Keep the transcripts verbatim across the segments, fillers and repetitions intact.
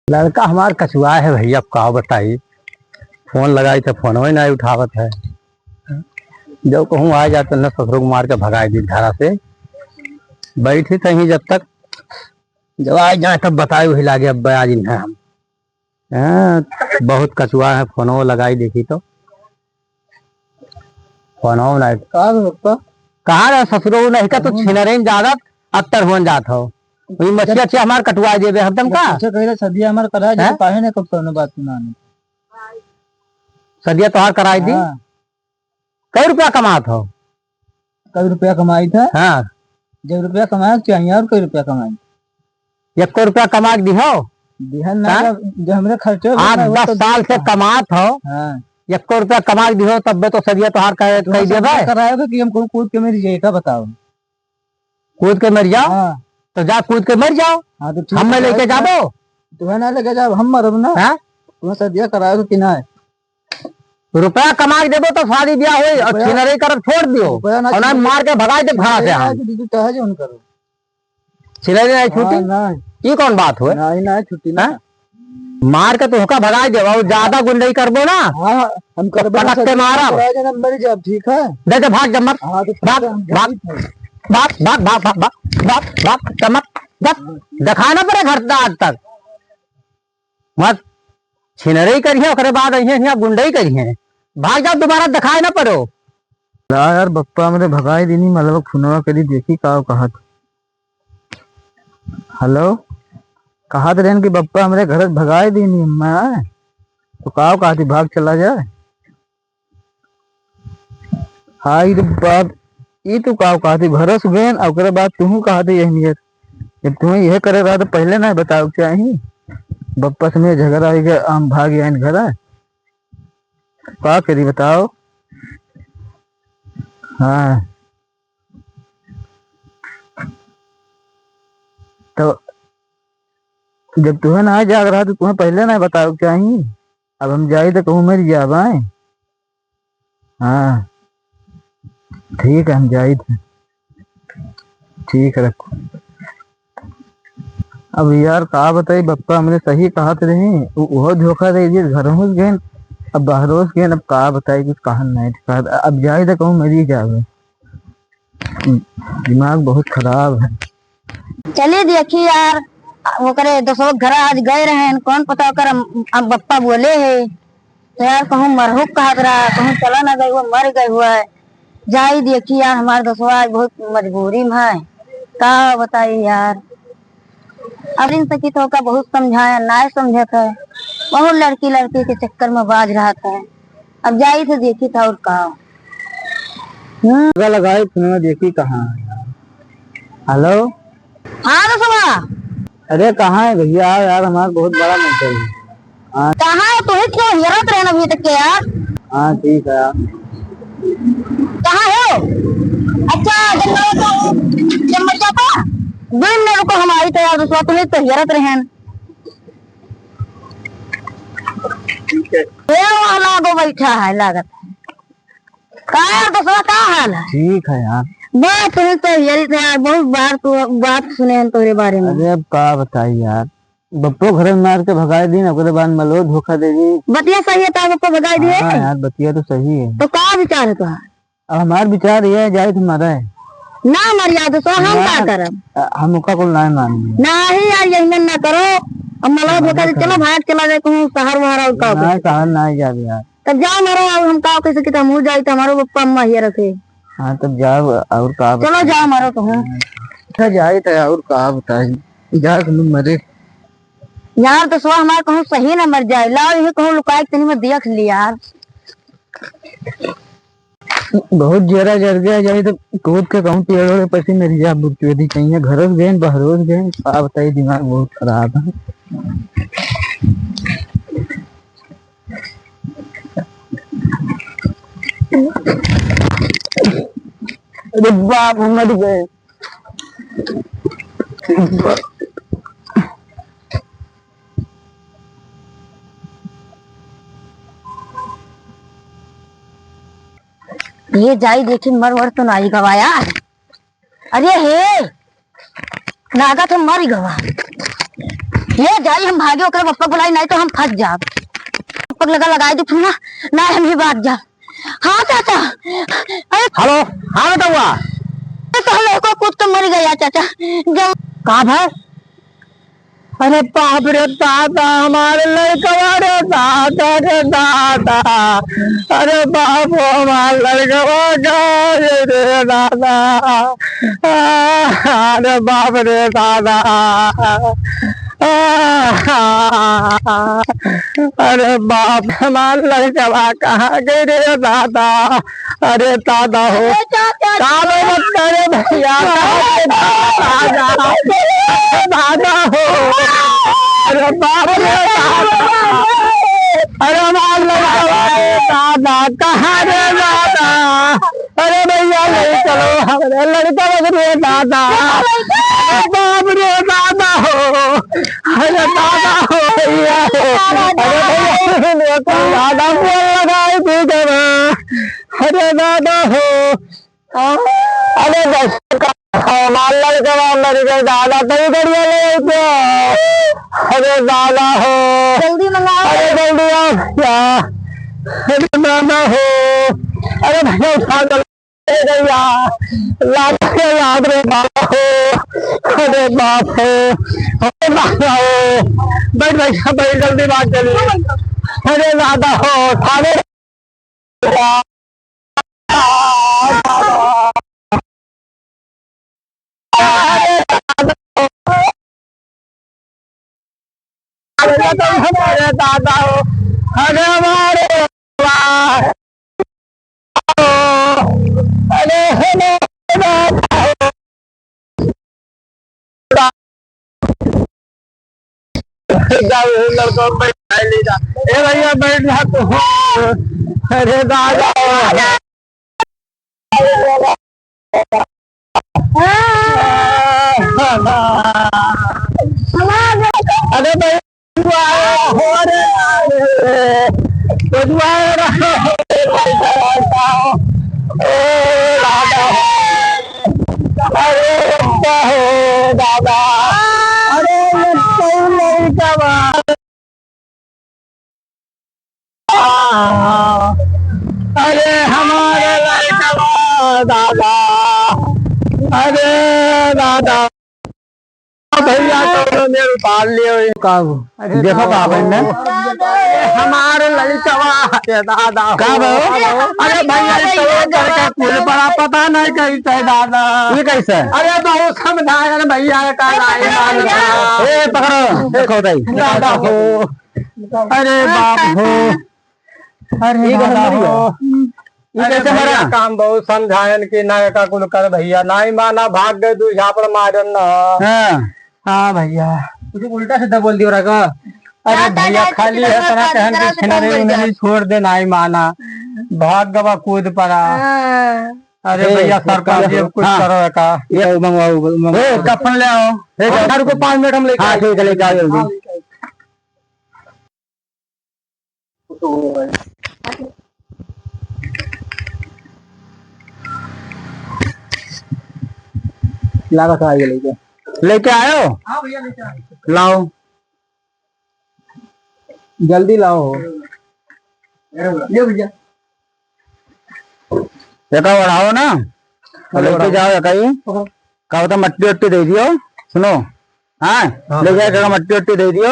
लड़का हमार कचुआ है भैया, अब का बताई, फोन लगाई तो फोनो ही नहीं उठावत है। जब कहूँ आ जाए तो न ससुरो को मार के भगाई दी घरा से। बैठी तो ही जब तक, जब आ जाए तब बताए वही लागे, अब आज इन्हें हम। हाँ, बहुत कचुआ है, फोनो लगाई देखी तो। फोनो नहीं। का रे पप्पा? कहाँ रहे ससुरो नहीं का, तू हम्म। छिनरेन ज्यादा अत्तर होन जात हो। वही मछली अच्छी हमार कटवा देबे हरदम का? अच्छा कह रहे सदिया हमार करा, जब हैं? काहे ना कब कौनो बात सुनाने। सदिया तोहार कराई दी? हाँ। कई रुपया कमात हो? कई रुपया कमाई था? हाँ। जब रुपया कमाए के चाहिए, और कई रुपया कमाई? एको रुपया कमा के दिहो? दिहन ना, हाँ? जब, जब हमरे खर्चे हो आठ गए, वो दस तो साल से दिहन। कमात हो, हाँ। एको रुपया कमा के दिहो, तब बे तो सदिया तोहार कह, तू कह सब देबे। कराए हो कि हम कूद के मर जाए, का बताओ? कूद के मर जाओ? हाँ। तो जा कूद के मर जाओ। हाँ, तो ठीक हम है, मैं लेके जाओ। जाबो? तू है ना लेके जाओ, हम मरब ना। हाँ? तुम्हें सदिया कराए हो कि ना? रुपया कमा के देबो तो शादी ब्याह होई, और रुपया छिनरी करब छोड़ दियो, रुपया ना और ना छिनरी मार के भगाई दे घर से रुपया हम। ना दीदी, चाहे जौन करो। छिनरी नहीं छूटी? हाँ, ना। ई कौन बात हुए? नहीं, नहीं छूटी ना। हाँ? मार के तुहका भगाई देबो, और ज्यादा गुंडई करबो ना, हाँ, हम तो करबे ना पटक के सर, मारब। कराए जाना, मर जाब, ठीक है? दे दे, भाग जम्मत। हाँ, तो ठीक भाग, है, हम भाग, जाइत हैं। भाग, भाग, चमक, जा। दिखाना पड़े घर से आज तक। मत छिनरई करिहे, ओकरे बाद अइहे हियाँ गुंडई करिहे। भाग जाओ, दोबारा दिखाए ना पड़ो। ला यार, बप्पा हमरे भगाई दीनी, मलबा खुनवा करी, देखी का कहत। हेलो, कहत रहन कि बप्पा हमरे घर से भगाई दीनी अम्मा, तो का कहती भाग चला जाए? हाय रे बाप, ई तू का कहती, भरस गएन, आ ओकरे बाद तुहू कहती यही नियत। जब तुम्हें यह करे रहा तो पहले ना बताओ के चाही। बप्पा से में झगड़ा हो गया, हम भाग आइन घर। का करी बताओ? हाँ, तो जब तुम्हें ना जाग रहा तो तुम्हें पहले ना बताओ के चाही। अब हम जाई तो कहूँ मर जाब आए। हाँ, ठीक है, हम जाइत हैं। ठीक है, रखो। अब यार, का बताई, बप्पा हमरे सही कहत रहे, उ-, उहो धोखा दे दिए, घरों से गए, अब बाहरों से गए, अब का बताई, कुछ कहन नहीं कहत। अब जाई तो कहूँ मरी जावे। दिमाग बहुत खराब है। चली देखी यार, ओकरे दोसरो के घरा आज गए रहेन, कौन पता ओकर अम-, अम बप्पा बोले है। तो यार कहूँ मरहू कहत रहा, कहूँ चला ना गए, वो मर गए हुआ है। जाई देखी यार, हमार दोसवा आज बहुत मजबूरी में है, का बताई यार। अब इन सकी तो ओका बहुत समझाया, ना समझत है, बहुत लड़की लड़की के चक्कर में बाज रहत है। अब जाई तो देखी था और का। हम्म। लगा लगाई फोनवा, देखी कहाँ है। हेलो। हाँ दोस्तवा। अरे कहाँ है भैया, आओ यार, हमारा बहुत बड़ा मैटर है। हाँ। कहाँ है? तू ही क्यों हेरत रहे अभी तक के यार? हाँ ठीक है यार। कहाँ हो? अच्छा जब मैं तो, जब मैं जाता दिन में रुको, हम आई तो यार दोस्तवा, तू ही तो हेरत रहे। ठीक है। ये वाला को बैठा है लागत है। का यार दोस्तवा, का हाल है? ठीक है यार। बस तुम तो यही थे यार, बहुत बार तो बात सुने हैं तोरे बारे में। अरे अब का बताई यार, बप्पो घर में मार के भगाए दिन, ओकरे बाद मलो धोखा दे दी। बतिया सही है, तब बप्पो भगाए दिए? हाँ यार, बतिया तो सही है। तो का विचार है तुम्हारा? अब हमार विचार ये है, जाए तो मरे। ना मर जाओ दोस्तवा, हम ना, का करब? अ, हम ओका कुल ना मानेंगे। नहीं यार, यही मन ना करो। अब मलवा धोखा दे, चलो भाग चला जाए कहूँ शहर वहर और का ना, करो। शहर ना जाब यार। तब जाओ मरो, अब हम का कैसे किता मुँह जाई तो हमारो पप्पा अम्मा हिया रखे। हाँ, तब जाओ और का चलो बताई। जाओ मरो कहूँ। अच्छा, जाए तो और का बताई, जा कहूँ मरे। यार, दोस्तवा हमार कहूँ सही न मर जाए, लाओ यही कहूँ लुकाए के तनी में देख ली यार। बहुत जरा जर गया जाए तो कूद के कहूँ पेड़ ओड़े पर से मर जा, बुद्धि वद्धि चाहिए। घर से गए, बाहर से गए, का बताई, दिमाग बहुत खराब है। अरे बाप, हम मर गए। ये जाई देखी, मर वर तो नाई गवाया। अरे हे, लागत है मर गवा। ले जाई, हम भागे, ओकरे पप्पा बुलाई, नाहीं तो हम फँस जाब। पप्पा लगा, लगाई दी फोन, नाहीं हम ही भाग जाब। हाँ चाचा। अरे हेलो। हाँ बेटवा। अरे तो हम लोग को कूद के मर गया चाचा। जब कहाँ है? अरे बाप रे दादा, हमारे लड़कवा रे दादा रे दादा। अरे बाप हो, हमारे लड़कवा का रे दादा। अरे बाप रे दादा। अरे बाप, हमार लड़कवा कहाँ गए रे दादा? अरे दादा हो, अरे चाचा, का रे बता रे भैया, दादा, दादा हो, अरे बाप रे दादा, अरे हमार लड़कवा रे दादा, कहाँ रे दादा? अरे भैया, ले चलो, हमारे लड़का बस रे दादा। अरे बाप रे दादा हो। अरे दादा हो, भैया हो। अरे भैया, ले चलो दादा, फोन लगाए थे जब। अरे दादा हो। अरे बस, हमार लड़का मर गए दादा, तभी गड़िया ले आए थे। अरे दादा हो। जल्दी मंगाओ। अरे जल्दी आओ भैया। अरे दादा हो। अरे भैया, उठा कर ए भैया, लात रे, लात रे बाप हो, अरे बाप हो, अरे बाप हो, बैठ भैया, बैठ, जल्दी बात करिए। अरे दादा हो, थाने अरे दादा हो, अरे हमारे बाबा, अरे हमारे बाबा हो। जाओ, लड़का बैठा ले जा। ए भैया, बैठ जा तू। अरे दादा। अरे भाई, तू आया हो रे, तू आया हो रे, ओ दादा। अरे हो दादा, अरे ये कौन लड़का बा? अरे हमारे लड़का बा दादा, अरे दादा। भैया, कौनो मेर उतार लियो। का हो? अरे देखो का भाई ने? अरे हमार लड़कवा, अरे दादा। का भाई? अरे भैया, ये तो करके कुल पड़ा, पता नहीं कैसे दादा। ये कैसे? अरे बहुत समझाया ना भैया, का नाहीं मानता। ए, पकड़ो, देखो भाई। दादा हो। अरे बाप हो। अरे ये दादा कैसे हो। मरा? ये अरे कैसे भैया, मरा? काम बहुत समझायन कि ना का कुल कर भैया, नाहीं माना, भाग गए, दू झापड़ मारन ना। हाँ। हाँ भैया। कुछ उल्टा सीधा बोल दियो रहा का? अरे भैया, खाली है इतना कहन कि छिनरी उनरी छोड़ दे, नाहीं माना। भाग गवा कूद पड़ा। हाँ। अरे ए, भैया, सरकार जी अब कुछ हाँ। करो है का? ये मंगवाओ, मंगवाओ। ए, कफन ले आओ। ए, हाँ। रुको, पाँच मिनट हम लेके हाँ, आए। ठीक है, लेके आओ जल्दी। ला रखा है ये लेके। लेके आयो? हाँ भैया, लेके आए। लाओ। जल्दी लाओ। ये भैया। एका बढ़ाओ ना। अरे लेके बढ़ाओ। जाओ एका ही। हाँ। का बता मट्टी वट्टी दे दियो। सुनो। हाँ, हाँ, ले जाए भैया। एका मट्टी वट्टी दे दियो।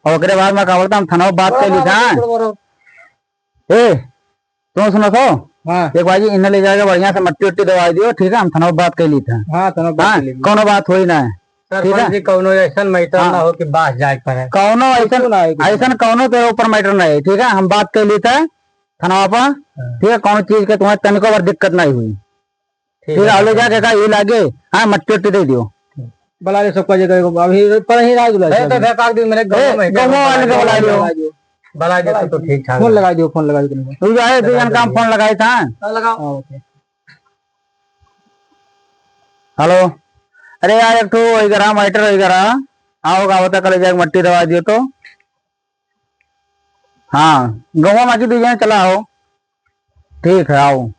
और ओकरे बाद में का बोलता हम थनवा बात कर ली था। बड़ा, बड़ा, बड़ा। ए, तुम सुनो तो? हाँ। एक बार जी इन्हें ले जाके बढ़िया से मट्टी वट्टी दवाई दियो, ठीक है? हम थनवा बात कर ली था। हाँ, थनवा बात हाँ, कर ली। कौनो बात होई ना है। ठीक है? सरपंच जी, कौनो ऐसन matter हाँ। ना हो कि बास जाए के पड़े। कौनो ऐसन, कुछ ना है, कुछ ऐसन ना। कौनो तेरे ऊपर matter ना है, ठीक है? हम बात कर ली था थनवा पर, हाँ। ठीक है? कौनो चीज के तुम्हें तनिको भर दिक्कत नहीं हुई। ठीक ठीक है, है, ले जाके का ये लागे, हाँ, मट्टी वट्टी दे दियो। बुला ले सबका जगह को, अभी पर ही राज बुला ए, ले। तो बेकार दिन मेरे ए, गाँव में गाँव वाले को बुला लियो। बुला दे तो, तो ठीक ठाक फोन है। लगा दियो, फोन लगा दियो। तू जाए, दू जन काम फोन लगाई था। हाँ, लगाओ। हाँ, OK। हेलो, अरे यार, एक ठो वही करा, matter वही करा। आओ, का बता, कल जाके मट्टी दवा दियो तो। हाँ, गाँव में की दू जन चला आओ। ठीक है, आओ।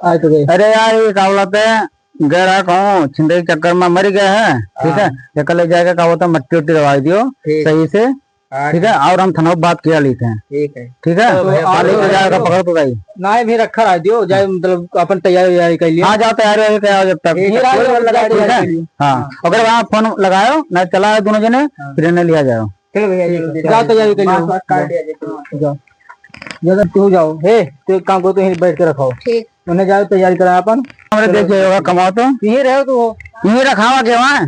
आए तो गए। अरे यार, ये का बोलते हैं, गए रहा कहूँ छिंदई के चक्कर में मर गए हैं, ठीक है? हाँ। एकर ले जाके का होता, मट्टी उट्टी दवाई दियो ठीक। सही से, हाँ, ठीक है? ठीक। और हम थनवा बात किया लेते हैं। ठीक है। ठीक है? तो भैया, हाँ, लेके जाएगा, पकड़ तो भाई। ना भी रखा रह दियो, जाए मतलब अपन तैयारी वैयारी कर लियो। हाँ, जाओ तैयारी वैयारी कराओ जब तक। ठीक है, ठीक है? कोई वाला गाड़ी ठीक है? कर लियो। हाँ, हाँ। अगर वहाँ फोन लगायो, ना चला है दोनों जने, हाँ। फिर इन्हें लिया जाओ। चलो भैया, ठीक है, चलो, जाओ तैयारी कर लियो। बात, बात काट दिया जाए, चलो। जाओ। जगह तू जाओ, हे, तू एक काम करो, तू यहीं बैठ के रखो। ठीक। उन्हें जाओ तैयारी करा अपन। हमरे चलो। देखिए, होगा कमाओ तो। यहीं रहो तू हो। यहीं रखावा के वहाँ।